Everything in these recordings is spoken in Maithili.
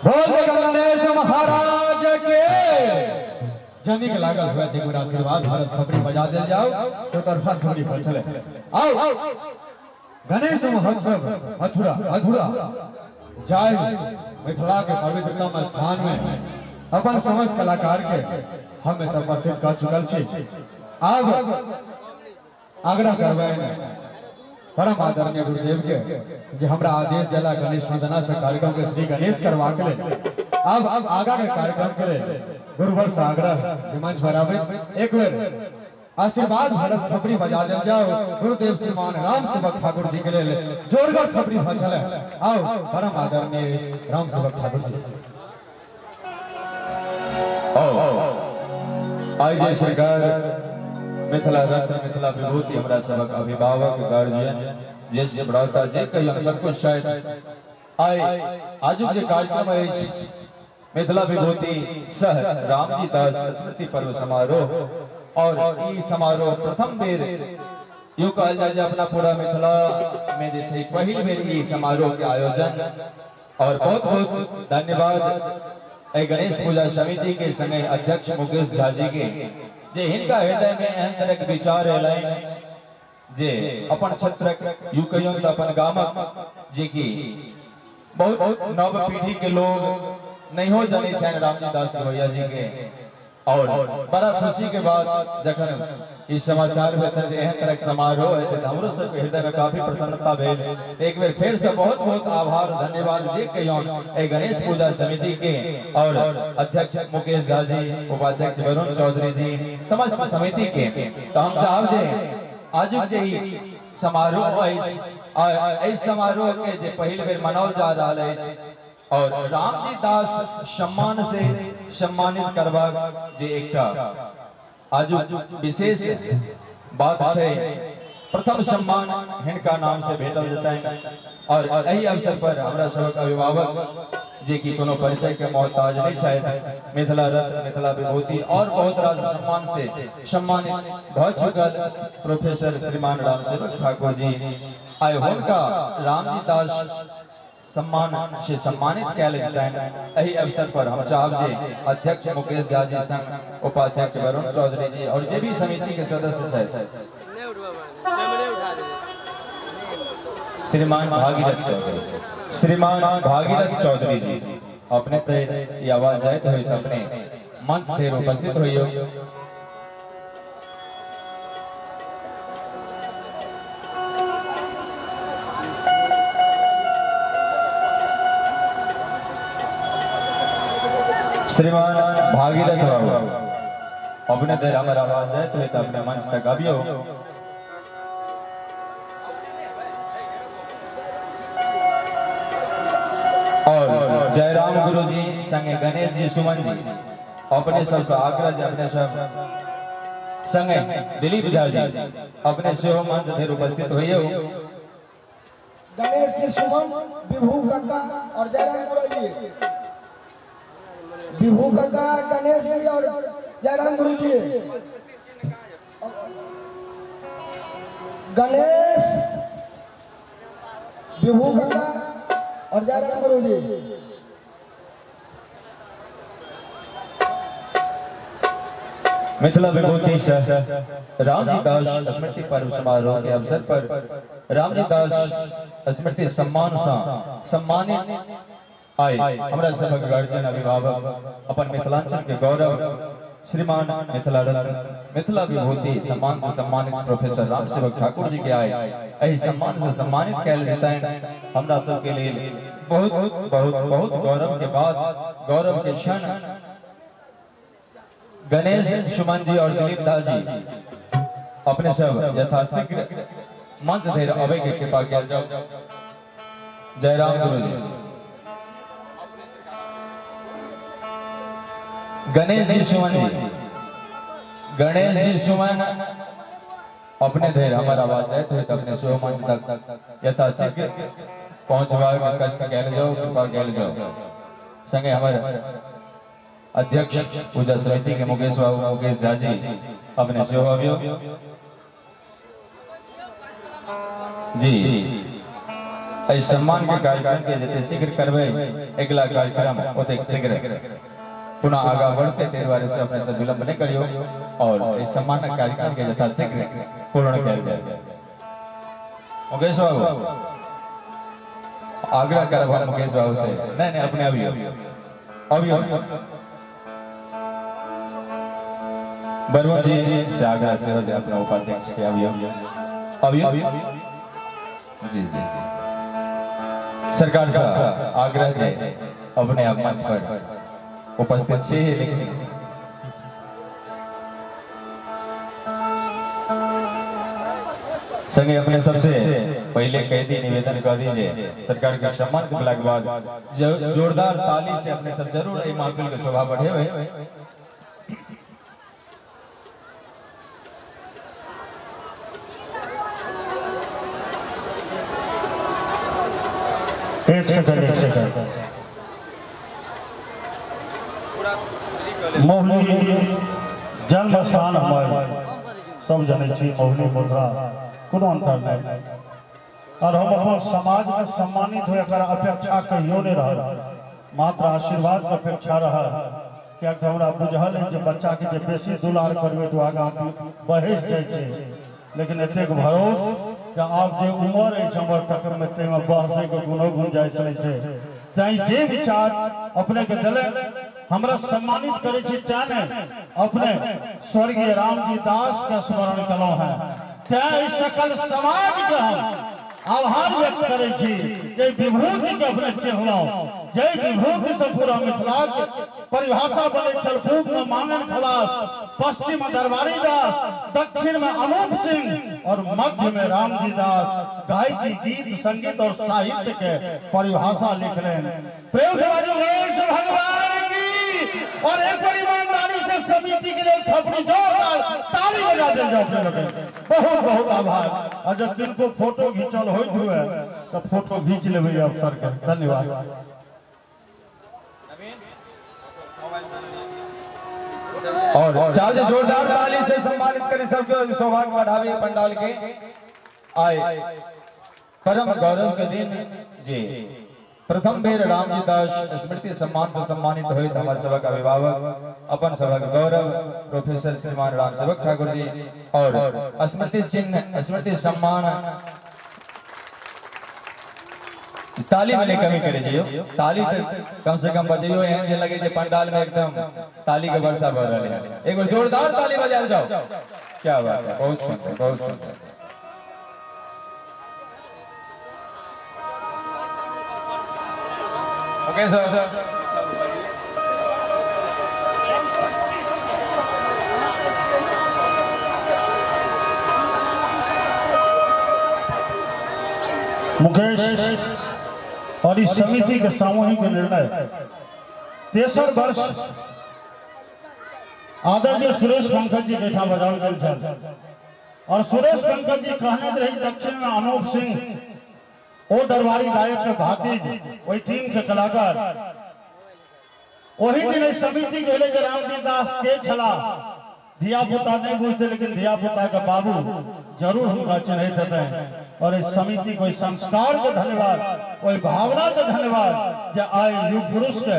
बोल गणेश महाराज के जनिक लागल हुए एक बेर आशीर्वाद भारत थपड़ी बजा देल जाओ चौतरफा थपड़ी पर चले आओ। गणेश महोत्सव मथुरा मथुरा जाय मिथिला के पवित्रतम स्थान में अपन समस्त कलाकार के हम एतऽ उपस्थित कर चुकल छी। आब आग्रह करबनि परम आदरणीय गुरुदेव के जे हमरा आदेश देला गणेश वंदना से कार्यक्रम के श्री गणेश करवा के लेल। अब आगा के कार्यक्रम के लेल गुरुवर से आग्रह जे मंच पर आबैत एक बेर आशीर्वाद भरत थपड़ी बजा देल जाओ गुरुदेव श्रीमान राम सेवक ठाकुर जी के लेल जोरगर थपड़ी भऽ चले। आओ परम आदरणीय राम सेवक ठाकुर जी। आइ जे सरकार मिथिला रत्न मिथिला विभूति हमरा सबक अभिभावक गार्जियन ज्येष्ठ भ्राता जे कहियौ सब कुछ शायद आइ आजुक जे कार्यक्रम अछि मिथिला विभूति सह रामजी दास स्मृति पर्व समारोह और ई समारोह प्रथम बेर यूं कहल जाय जे अपना पूरा मिथिला में जे छै पहिल बेर ई समारोह के आयोजन और बहुत बहुत धन्यवाद एहि गणेश पूजा समिति के संगे अध्यक्ष मुकेश झा जी के जे हिनका हृदय में एहन तरह के विचार एलनि जे अपन क्षेत्रक यूं कहियौ तऽ अपन गामक जे कि बहुत नव पीढ़ी के लोग नहियो जनै छनि रामजी दास भैया जी के और बड़ा खुशी के बात जखन ई समाचार भेटल जे एहन तरह के समारोह हेतै तऽ हमरो सबके हृदय में काफी प्रसन्नता भेल। एक बेर फेर से बहुत बहुत आभार धन्यवाद जे कहियौन एहि गणेश पूजा समिति के और अध्यक्ष मुकेश झा जी, उपाध्यक्ष वरुण चौधरी जी, समस्त समिति के। तऽ हम चाहब जे आजुक जे ई समारोह अछि आ एहि समारोह के जे पहिल बेर मनाओल जा रहल अछि और रामजी दास सम्मान से सम्मानित करबाक जे एकटा आजुक विशेष बात छै, प्रथम सम्मान हिनका नाम से भेटल जेतनि। और एहि अवसर पर हमरा सबक अभिभावक जे कि कोनो परिचय के मोहताज नहीं छथि, मिथिला रत्न मिथिला विभूति और बहुत रास सम्मान से सम्मानित भऽ चुकल प्रोफेसर श्रीमान रामसेवक ठाकुर जी, आइ हुनका रामजी दास सम्मान से सम्मानित कयल जेतनि। एहि अवसर पर हम चाहब जे अध्यक्ष मुकेश झा जी संग उपाध्यक्ष वरुण चौधरी जी और जे भी समिति के सदस्य छथि श्रीमान भागीरथ चौधरी, श्रीमान भागीरथ चौधरी जी अपने ते ई आवाज जाइत होइत अपने मंच there उपस्थित होइयो। श्रीमान भागीरथ बाबू अपने देर हमर आवाज जाइत होइत अपने मंच तक अबियो। और जयराम गुरु जी संगे गणेश जी सुमन जी अपने सबसे आग्रह जे अपने सब संगे दिलीप झा जी अपने सेहो मंच धरि उपस्थित होइयो। गणेश जी सुमन, विभू काका और जयराम गुरु जी, विभू काका, गणेश जी और जयराम गुरु जी, गणेश, विभू काका और जयराम गुरु जी। मिथिला विभूति सह रामजी दास स्मृति पर्व समारोह के अवसर पर रामजी दास स्मृति सम्मान सँ सम्मानित आइ हमरा सभक गार्जियन अभिभावक अपन मिथिलांचल के गौरव श्रीमान मिथिला रत्न मिथिला विभूति सम्मान से सम्मानित प्रोफेसर रामसेवक ठाकुर जी के आइ एहि सम्मान से सम्मानित कयल जेतनि। हमरा सबके लेल बहुत बहुत बहुत गौरव के बात, गौरव के क्षण। गणेश सुमन जी और दिलीप दास जी अपने सब यथाशीघ्र मंच धरि अबै के कृपा कयल जाओ। जयराम गुरु जी, गणेश जी सुमन जी, गणेश जी सुमन अपने धरि हमर आवाज जाइत होइत अपने सेहो मंच तक यथाशीघ्र पहुंचबाक कष्ट कयल जाओ, कृपा कयल जाओ। संगे हमर अध्यक्ष पूजा समिति के मुकेश बाबू, मुकेश झा जी अपने सेहो अबियौ जी। एहि सम्मान के कार्यक्रम के जते शीघ्र करबै अगिला कार्यक्रम ओतेक शीघ्र पुनः आगा बढ़ते, ताहि दुआरे से अपने सब विलंब नहीं करियो और एहि सम्मानक कार्यक्रम के यथाशीघ्र पूर्ण कयल जाय। मुकेश बाबू आग्रह करब हम मुकेश बाबू से, नहीं नहीं अपने अभियो अभियो वरुण जी से आग्रह से हो अपना उपाध्यक्ष से अभियो अभियो जी जी जी सरकार से आग्रह जे अपने आप मंच पर उपस्थित छी, लेकिन संगे अपने सबसे पहले कह दी निवेदन कर दीजिए सरकार के सम्मान के के बाद जोरदार ताली से अपने सब जरूर एहि महफिल के शोभा बढ़ेबै। एक सेकंड, एक सेकंड। महुली जन्म स्थान हमर सब जनै छी, महुली मुद्रा कोनो अंतर नहीं। और हम अपन समाज में सम्मानित हो एकर अपेक्षा कहियो नहीं रहल, मात्र आशीर्वाद के अपेक्षा रहल। कियाकि हमरा बुझल है जे बच्चा के जे बेसी दुलार करबै तो आगाँ बहस जाइ छै, लेकिन एतेक भरोस जे आब जे उम्र अछि हमर तकर में ताहिमे बहसै के कोनो गुंजाइश नहीं छै। तैं जे विचार अपने के देलनि हमरा सम्मानित करै छी, तैं ने अपने स्वर्गीय रामजी दास के स्मरण केलहुँ हैं। तैं एहि सकल समाज के हम आभार व्यक्त करै छी जे विभूति के अपने चिन्हलहुँ, जे विभूति से पूरा मिथिला के परिभाषा बनै छल। पूब में मांगन खलास, पश्चिम में दरबारी दास, दक्षिण में अनूप सिंह और मध्य में रामजी दास गायकी गीत संगीत और साहित्य के परिभाषा लिखलें। प्रेम से बाजू गणेश भगवान की, और एक बार ईमानदारी से समिति के लिए थपड़ी जोरदार ताली बजा दे जाओ अपने लोग। बहुत बहुत आभार। और जब किनको फोटो घिंचल होइत हुए तो फोटो घींच लेबै अवसर के। धन्यवाद। और चार जोरदार ताली से सम्मानित करें सबके, सौभाग्य बढ़ावे पंडाल के। आए परम गौरव के दिन जी प्रथम बेर रामजी दास स्मृति सम्मान से सम्मानित हुए हमारे सभा अभिभावक अपन सभा के गौरव प्रोफेसर श्रीमान राम सेवक ठाकुर जी और स्मृति चिन्ह स्मृति सम्मान ताली में नहीं कमी करे जियो, ताली तो कम से कम बजाइयो, एहन जे लगे जे पंडाल में एकदम ताली के वर्षा भऽ रहल है। एक बार जोरदार ताली बजायल जाओ। क्या बात है, बहुत सुंदर, बहुत सुंदर। Okay sir. Mukesh और इस समिति के सामूहिक निर्णय तेसर वर्ष आदरणीय सुरेश पंकज जी के ठाम बजाओल गेल छल और सुरेश पंकज जी कहने रहे दक्षिण में अनूप सिंह ओ दरबारी गायक के भातीज ओहि टीम के कलाकार। ओहि दिन एहि समिति के भेलै जे रामजी दास के छला, धिया पुता नहीं बुझते लेकिन धिया पुता के बाबू जरूर हुनका चिन्हैत हेतनि। और इस समिति को संस्कार के धन्यवाद, ओहि भावना के धन्यवाद जे आइ युग पुरुष के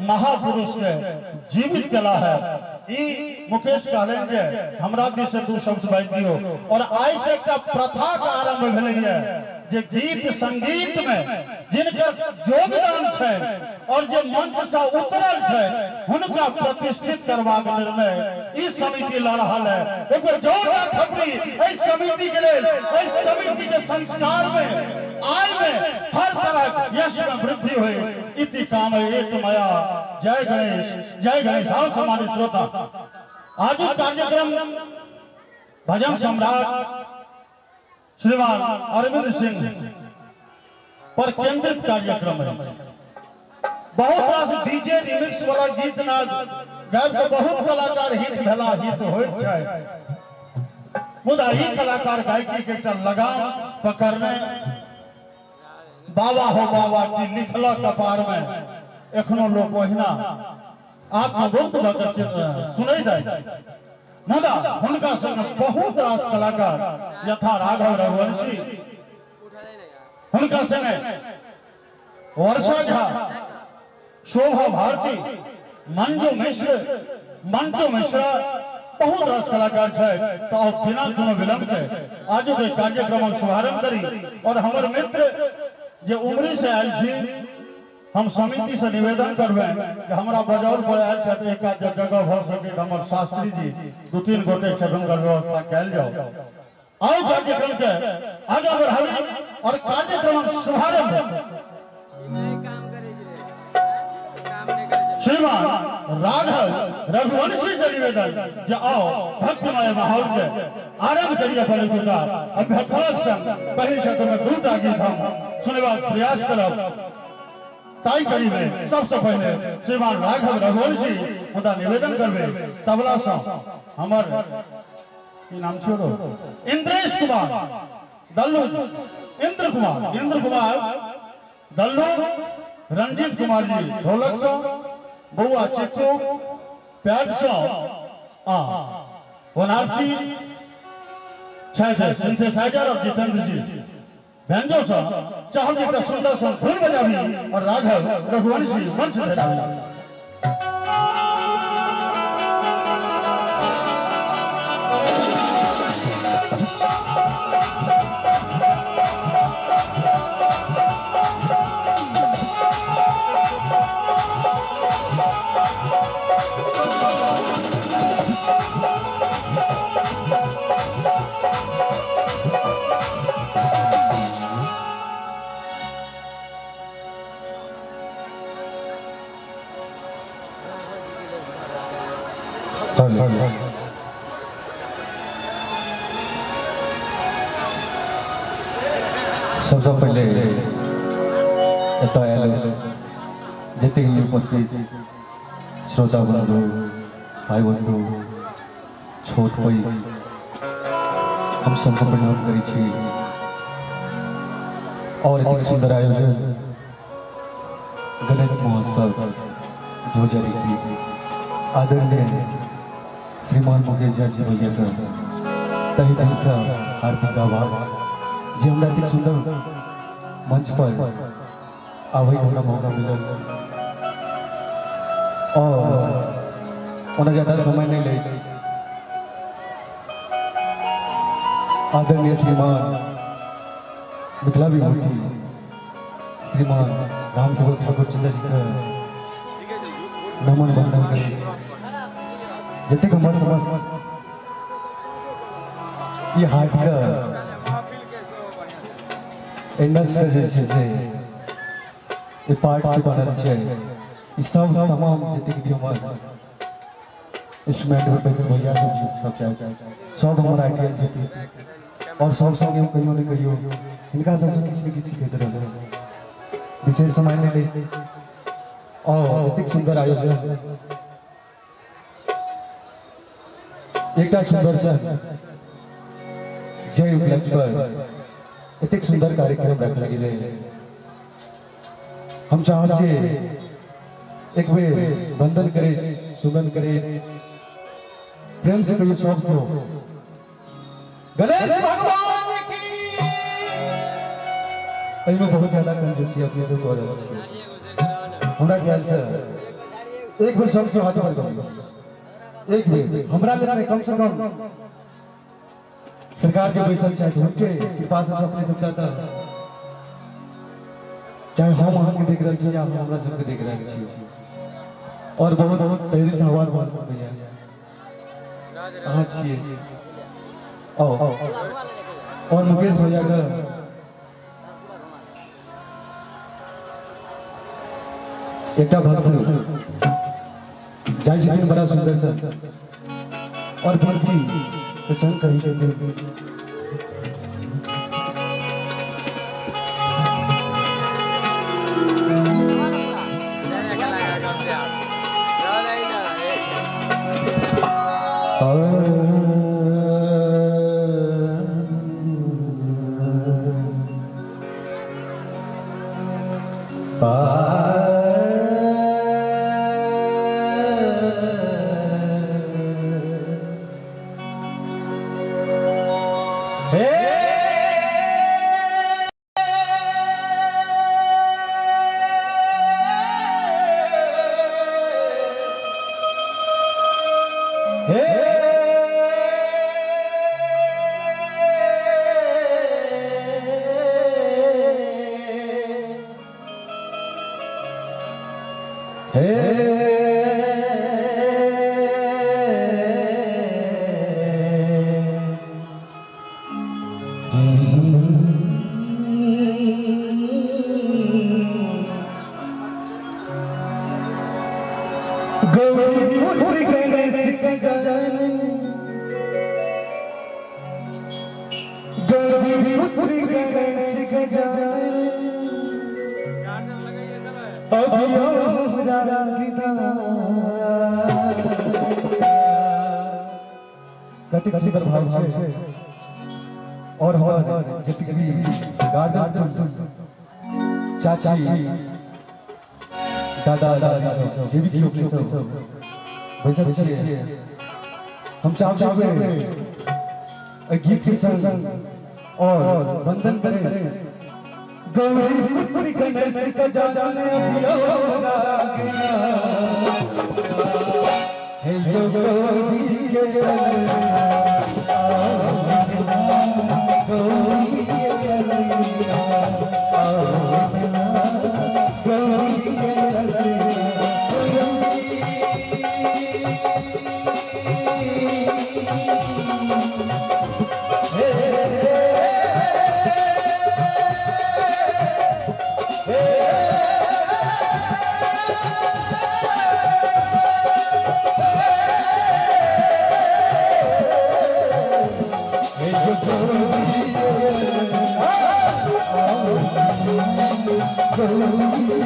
महापुरुष के जीवित कला है। ई मुकेश कहलनि जे हमरा दिस से दू शब्द बाजि दियौ। और आइ से एकटा प्रथा के आरंभ भेलैए जे गीत संगीत में जिनकर योगदान छै और जे मंच से उतरल छै हुनका प्रतिष्ठित करबाक निर्णय ई समिति ल रहल है। एक बेर जोरदार थपड़ी एहि समिति के लेल, एहि समिति के संस्कार में आय में हर तरह यश में वृद्धि हुई। इति काम एक मया। जय गणेश, जय गणेश। आओ सम्मानित श्रोता, आज कार्यक्रम भजन सम्राट श्रीमान अरविंद सिंह पर केंद्रित कार्यक्रम है। बहुत रास डीजे रिमिक्स वाला गीत नाद गाबि के बहुत कलाकार हिट भेला, हिट होइत छै, मुदा ई कलाकार गायकी के एकटा लगाम पकड़ने बाबा हो बाबा की लिखल कपार में एखनो लोक ओहिना आत्ममुग्ध भऽ के सुनै जाइ छै। मुदा हुनका संग बहुत रास कलाकार यथा राघव रघुवंशी, हुनका संगे वर्षा झा, शोभा भारती, मंजू मिश्र, मंटू मिश्रा, बहुत रास कलाकार छथि। तो अब बिना कोनो विलंब के आजुक के कार्यक्रमक शुभारंभ करी और हमर मित्र जे उमरी से आयल छी, हम समिति से निवेदन करबै कि हमरा बजौल पर आयल छथि, एक आध जगह भऽ सके तऽ हमर शास्त्री जी दू तीन गोटे छथि, हुनकर व्यवस्था कयल जाउ। आउ कार्यक्रम के आगा बढ़ाबी और कार्यक्रमक शुभारंभ श्रीमान राघव रघुवंशी से निवेदन जे आओ भक्तिमय माहौल के आरंभ करिए पहले दूटा अभ्यर्थनाक संग पहिल सत्र में दूटा गीत हम सुनेबाक प्रयास करब। ताई करी में सबसे पहले श्रीमान राघव रघुवंशी मुदा निवेदन करबे तबला से हमर की नाम छियो रो इंद्रेश कुमार दल्लू, इंद्र कुमार, इंद्र कुमार दल्लू, रंजीत कुमार जी ढोलक से, बउआ चित्तू पैड से, आ बनारसी छथि सिंथेसाइजर और जितेंद्र जी व्यंजो से चाहब एकटा सुंदर सन धुन बजाबी और राघव रघुवंशी मंच धराबी। सबसँ पहिले एतऽ आयल जतेक भी उपस्थित श्रोता बंधु, भाई बंधु, छोट पैघ, हम सबके प्रणाम करै छी। और एतेक सुंदर आयोजन गणेश महोत्सव 2021 आदरणीय श्रीमान मुकेश झा जी भैया के तहे दिल से हार्दिक आभार जे हमरा एतेक सुंदर मंच पर आबैके हमरा मौका मिलल। और ओना ज्यादा समय नहीं ले आदरणीय श्रीमान मिथिला विभूति श्रीमान रामसेवक ठाकुर चचा जी के नमन वंदन करी। जतेक हमर समस्त ई हाट के इंडस के जे छै से ई पार्ट से बनल छै, ई सब तमाम जतेक भी हमर इंस्ट्रूमेंट पर बैठल भैया सब छै, सब छै, सब हमर आइडियल छथिन और सब संगे हम कहियो ने कहियो हिनका सबसँ किछु ने किछु सीखैत रहलहुँ। विशेष समय नहि लै और एतेक सुन्दर आयोजन एकटा सुन्दर सा जय उपलक्ष्य पर एतेक सुन्दर कार्यक्रम रखल गेलै। हम चाहब जे एक बेर वंदन करे, सुमन करे, प्रेम से कहिए सबको गणेश भगवान की। एहिमे बहुत ज्यादा कंजूसी अपने सब कऽ रहल छियै। हमरा ख्याल से एक बेर सबसे हाथ ऊपर करू, एक बेर हमरा लेल नहीं, कम से कम सरकार जो बैसल छथि हुनके कृपा से अपने सब दाता, चाहे हम अहाँके देख रहल छी या हमरा सबके देख रहल छी। और बहुत बहुत तहे दिल आभार बहुत भैया अहाँ छियै। और मुकेश भैया के एकटा भक्त जाइ छथिन बड़ा सुंदर सा और भक्ति के संग कही छथिन। हे गौरी पुत्र गणेश गजानन, गौरी पुत्र गणेश गजानन, कतेक सुंदर भाव छै। और हमर जतेक भी गार्जियन, चाची, दादा दादी सब जे भी केओ के सब बैसल छियै, हम चाहबै एहि गीत के संग और वंदन करें। गौरी पुत्र गणेश गजानन अभियो, हे गौरी के गौरी के गौरी के।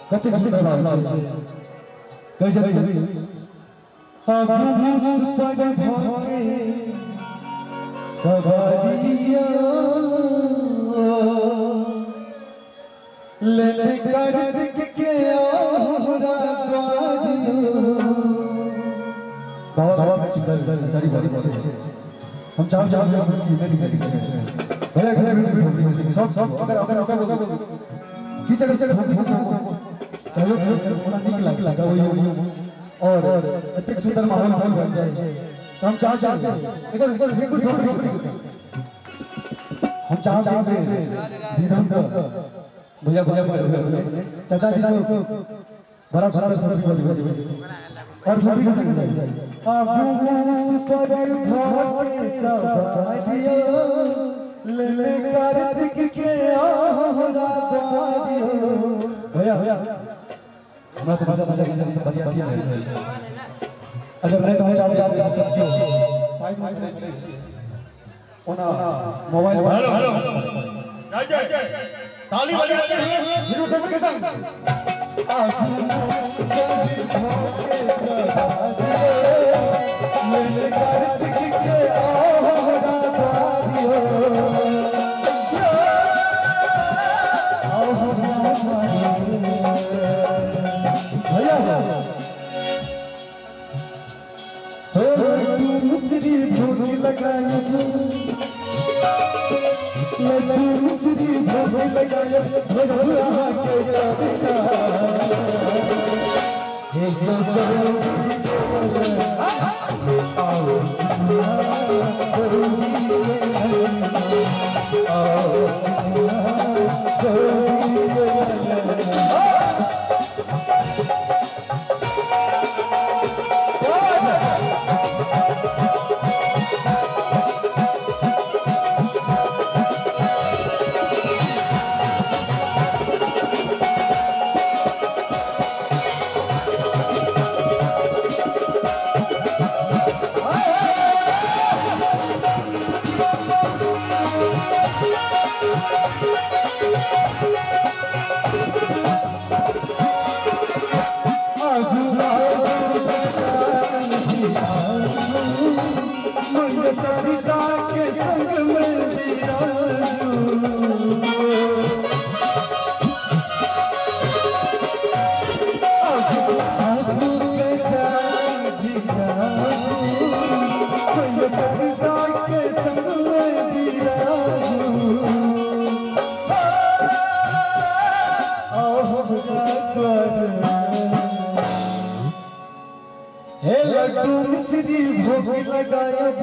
कतेक सुंदर भाव छै। कैसे सवारिया ले कार्तिक के बाबा बाबा सुंदर सारी सारी। हम चाह चाह भले भले सब सब अगर अगर अगर की चल चल चलो बड़ा नीक लाग लगा वही और एतेक सुंदर माहौल माहौल बन जाए तो हम चाह चाह एक एक एक हम चाह चाह धीरम भैया भैया भैया चाचा जी से बड़ा सुंदर सुंदर और सभी के संग ले ले कार्तिक के आहोरा द्वारियो। भैया भैया, हमरा तो मजा मजा मजा बढ़िया बढ़िया। अगर नहीं तो चाव चाव सब्जी साइड में करै छी ओना मोबाइल। हेलो हेलो, जय जय, ताली बजा के हीरो सब के संग ले कार्तिक के आहोरा द्वारियो। भैया हो दूसरी भोग लगाए, दूसरी भोग लगाए भगवा के चरिता। हे आओ। मैया सरिता के संग में बिराजू। आगू गजाजी आगू, मैया सरिता के संग में बिराजू। हे लड्डू मिश्री भोग लगायब,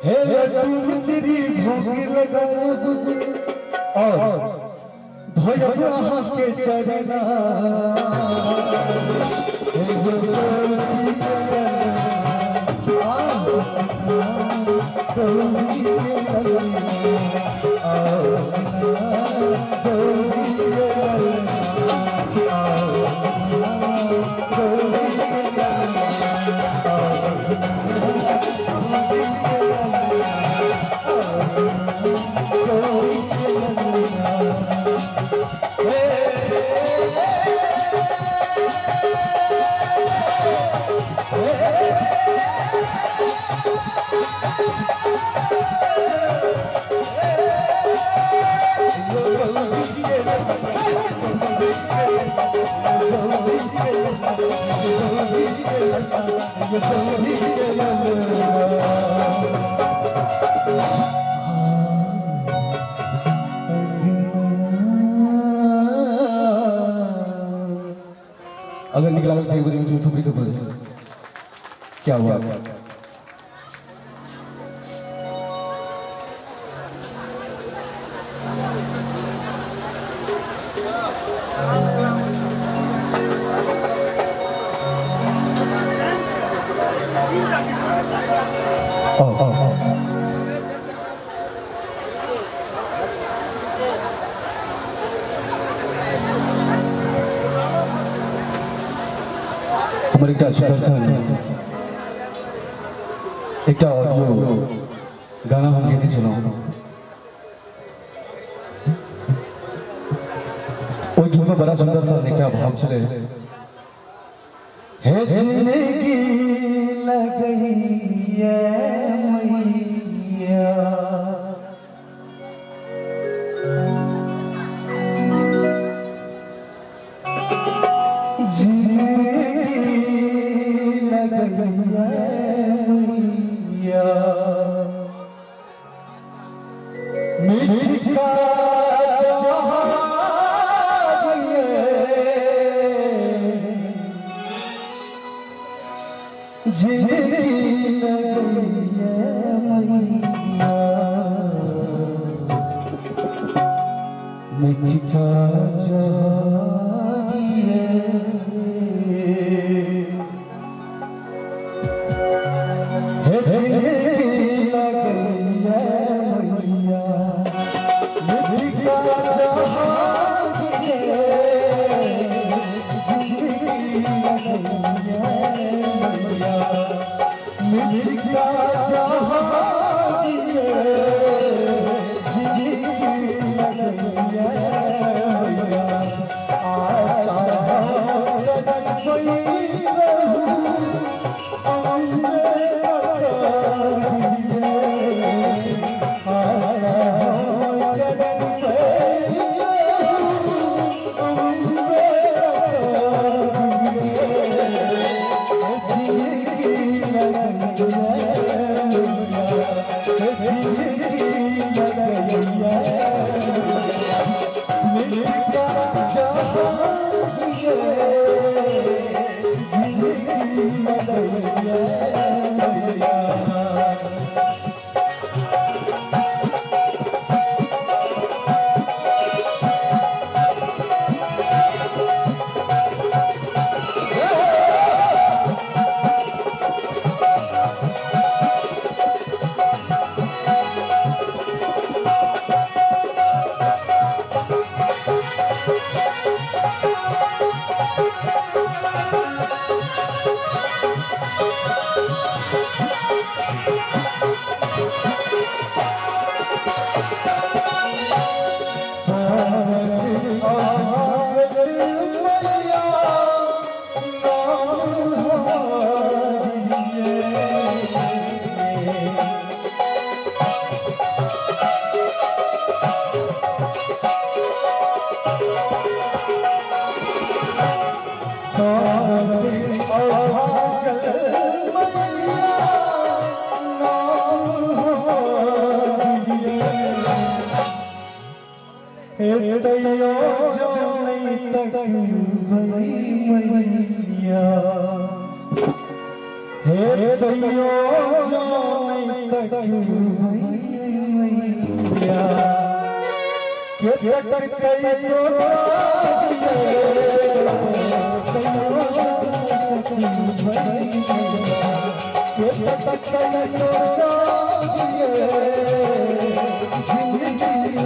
हे लड्डू मिश्री भोग लगायब और धोयब अहाँ के चरना। हे गौरी के ललना, गौरी के ललना, गौरी के ललना, गौरी के अगर निकला तो क्या हुआ? ओ, ओ, ओ। हमर एकटा सुदर्शन एकटा ऑडियो गाना हम गेने छलहुँ। ओहि गीतमे बड़ा सुंदर सा एकटा भाव छलै, हे जिंदगी लगैया मैया, जिंदगी लगैया मैया, मिठका जहाज ये, जिंदगी लगैया मैया, मिठका जहाज ये, हे जिंदगी लगैया मैया, मिठका जहाज ये, जिंदगी लगैया मैया, मिठका जहाज ये, जिंदगी लगैया मैया, आशा कोई रहूं हे तैयो जानै तक मैया के तक कइयो साथिये तैयो जानै तक मैया के तक कइयो साथिये जिंदगी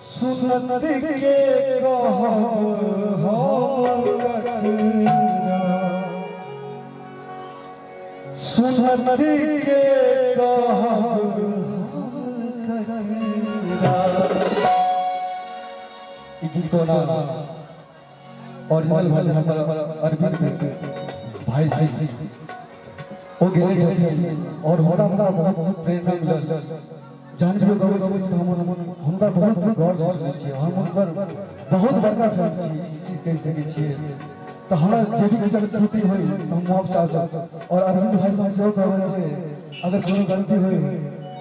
सुनत के कहब हम ककरा सुनत के कहब हम ककरा। ई गीत को ना ओरिजिनल वर्जन पर अरविंद भाई जी ओ गेले छथिन और हमरा हमरा बहुत प्रेरणा मिलल। जहन भी ओ गबै छथिन तऽ हम हुनका बहुत गौर से सुनै छियै। हम हुनकर बहुत बड़का फैन छी, ई चीज कहि सकै छियै। तऽ हमरा जे भी किछु अगर त्रुटि होइ तऽ हम माफ चाहब और अरविंद भाई से हम सेहो कहबनि जे अगर कोनो गलती होइ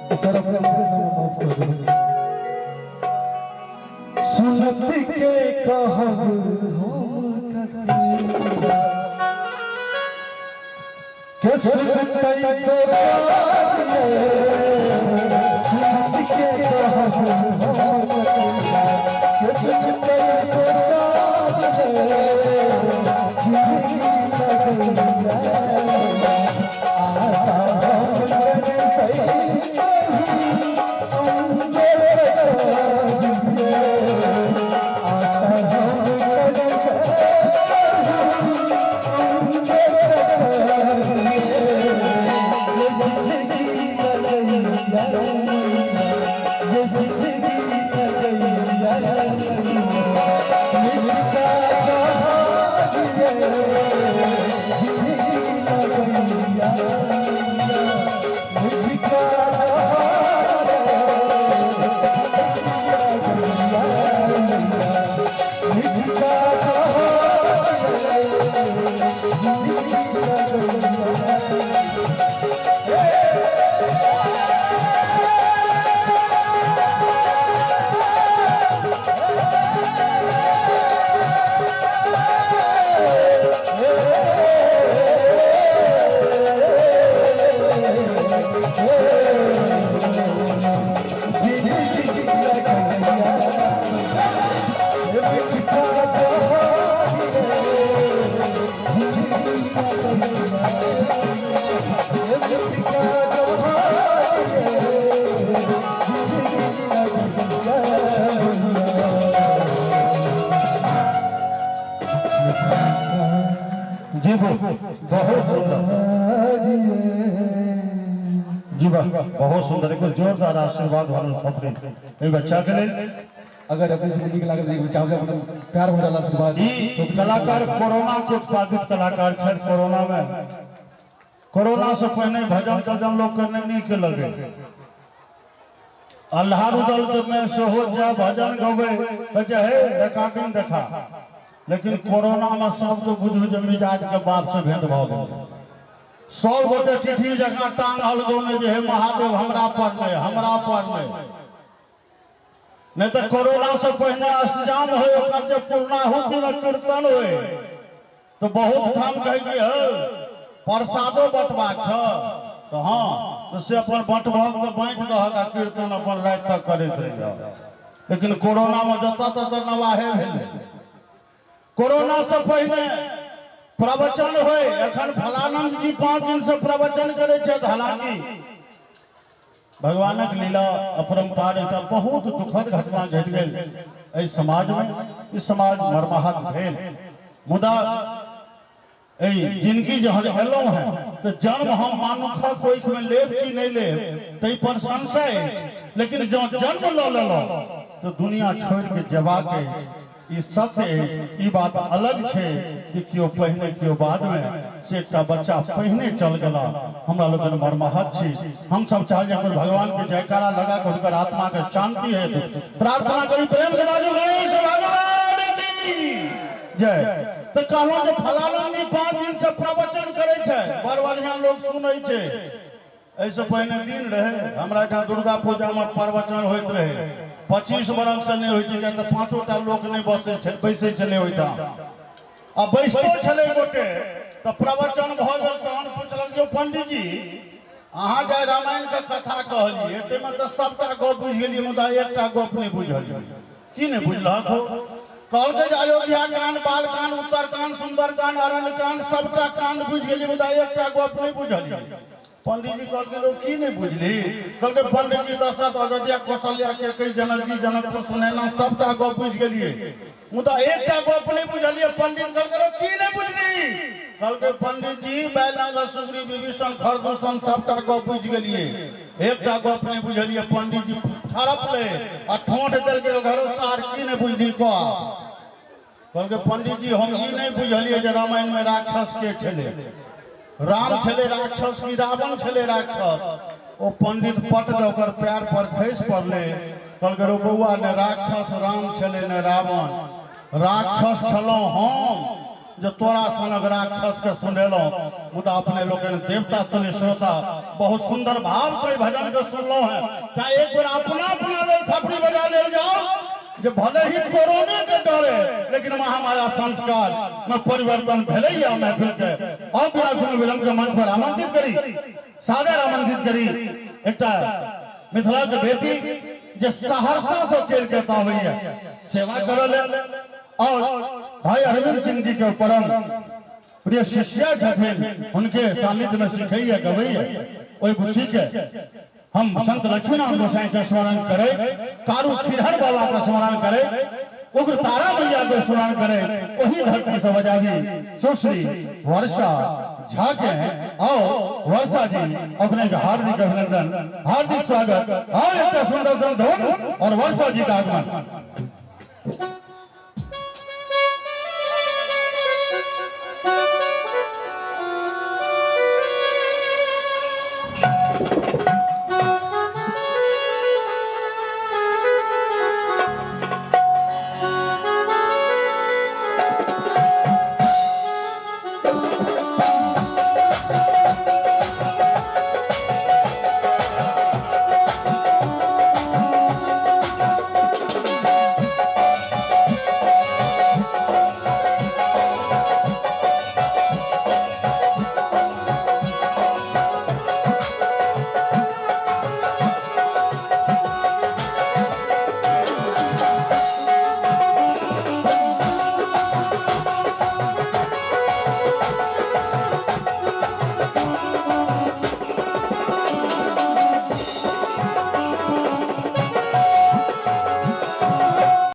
तऽ सर अपने से हमरा माफ कऽ देबै। सुनत के कहब हम ककरा के सुनतै तो साथिये सुनत के कहब हम ककरा के सुनतै तो साथिये जिंदगी लगैया आशा हम करतै आशा हम करतै जी बहुत सुंदर जी वाह, बहुत सुंदर। एक जोरदार आशीर्वाद भरल थपड़ी एहि बच्चा के लेल। अगर अपने से नीक लागल तऽ चाहब अपन प्यार भरल आशीर्वाद। ई कलाकार कोरोना के उत्पादित कलाकार छथि। कोरोना में, कोरोना से पहिने भजन तजन लोग के नहीं नीक लगे। अल्लाह रुदल के में सेहो जा भजन गवे तऽ हे रिकॉर्डिंग देखा, लेकिन कोरोना में सब तो बुझू जे मिजाज के बाप से भेंट भऽ गेल। सब गोटे टिठी जकाँ टांग हलगौने जे हे महादेव हमरा पर नहि, हमरा पर नहि। नहीं तऽ कोरोना से पहिने अष्टजाम होय, ओकर जे पूर्णाहुति में कीर्तन होय तो बहुत ठाम कहै कि हे प्रसादो बंटबाक छ तऽ हाँ, तऽ से अपन बंटबहक तऽ बाँटि दहक आ कीर्तन अपन राति तक करैत रहिह। लेकिन कोरोना में जतऽ ततऽ नवाहे भेलै। कोरोना से पहिने प्रवचन होय, एखन फलानंद जी 5 दिन से प्रवचन करै छथि। हालांकि भगवानक लीला अपरंपार, एकटा बहुत दुखद घटना घटि गेल एहि समाजमे, ई समाज मर्माहत भेल। मुदा एहि जिंदगी जहन एलहुँ हेँ तऽ जन्म हम मानुखक कोखिमे लेब कि नहि लेब ताहि पर संशय अछि, लेकिन जँ जन्म लऽ लेलहुँ तऽ दुनिया छोड़ि के जेबाक अछि, ई सत्य अछि। ई बात अलग छै कि केओ पहिने केओ बादमे, से एकटा बच्चा पहिने चल गेला, हमरा लोकनि मर्माहत छी। हम सब चाहल जे भगवान के जयकारा लगा के हुनकर आत्मा के शांति हेतु प्रार्थना करी। प्रेम से बाजू गणेश भगवान की जय। तऽ कहलहुँ जे फलाना जी 5 दिन से प्रवचन करै छै, बड़ बढ़िया लोग सुनै छै। एहिसँ पहिने दिन रहै हमरा एहिठाम दुर्गा पूजामे प्रवचन होइत रहै, 25 बरख से नहि होइ छै, किएक तऽ 5टा लोक नहि बसै छै बैसै छलै ओहिठाम, आ बैसतो छलै गोटे तऽ प्रवचन भऽ गेल तहन पुछलक जे पंडीजी अहाँ जे रामायण के कथा कहलियै ताहिमे तऽ सबटा गप बुझि गेलियै, मुदा एकटा गप नहि बुझलियै। की नहि बुझलहक हो? कहलकै जे अयोध्या कांड, बाल कांड, उत्तर कांड, सुंदर कांड, अरण्य कांड, सबटा कांड बुझि गेलियै, मुदा एकटा गप नहि बुझलियै। पंडीजी कहलकै लोग की नहि बुझली? कहलकै पंडीजी दशरथ, अयोध्या, कौशल्या, कैकेयी, जनक जी, जनकपुर, सुनैना, सबटा गप बुझि गेलियै, मुदा एकटा गप नहि बुझलियै। पंडित कहलकै की नहि बुझली? कहलकै पंडीजी बैलंग, सुग्रीव, विभीषण, खरदूषण, सबटा गप बुझि गेलियै, एकटा गप नहि बुझलियै। पंडीजी ठड़पलै आ ठोंठ देलकै, घरो सार की नहि बुझली कह? कहलकै पंडीजी हम ई नहि बुझलियै जे रामायण में राक्षस के छलै, राम छलै राक्षस कि रावण छलै राक्षस। ओ पंडित पट दऽ ओकर पैर पर खसि पड़लै, कहलकै रो बौआ, ने राक्षस राम छलै ने रावण, राक्षस छलहुँ हम जे तोरा सनक राक्षस के सुनेलहुँ। मुदा अपने लोकनि देवता तुल्य श्रोता बहुत सुंदर भाव से भजन के सुनलहुँ हैं, तें एक बेर अपना अपना लेल थपड़ी बजा लेल जाओ जे भले ही कोरोने के डरे लेकिन महामाया संस्कार में परिवर्तन भेलैया महफिल के। और बिना कोनो विलंब के मंच पर आमंत्रित करी, सादर आमंत्रित करी एकटा मिथिला के बेटी जे सहरसा से चलि के एतऽ अबैया सेवा करऽ लेल, और भाई अरविंद सिंह जी के परम प्रिय शिष्या छथिन, हुनके सान्निध्य में सिखैया गबैया, ओहि बुच्ची के हम संत लक्ष्मीनाथ गोसाई के स्मरण करे, कारू खिरहर बाबा के स्मरण करे, उग्र तारा मैया के स्मरण करे, वही धरती से बजाबी सुश्री वर्षा झा के। आओ वर्षा जी, अपने के हार्दिक अभिनंदन, हार्दिक स्वागत। आओ एक सुंदर सन धुन और वर्षा जी का आगमन।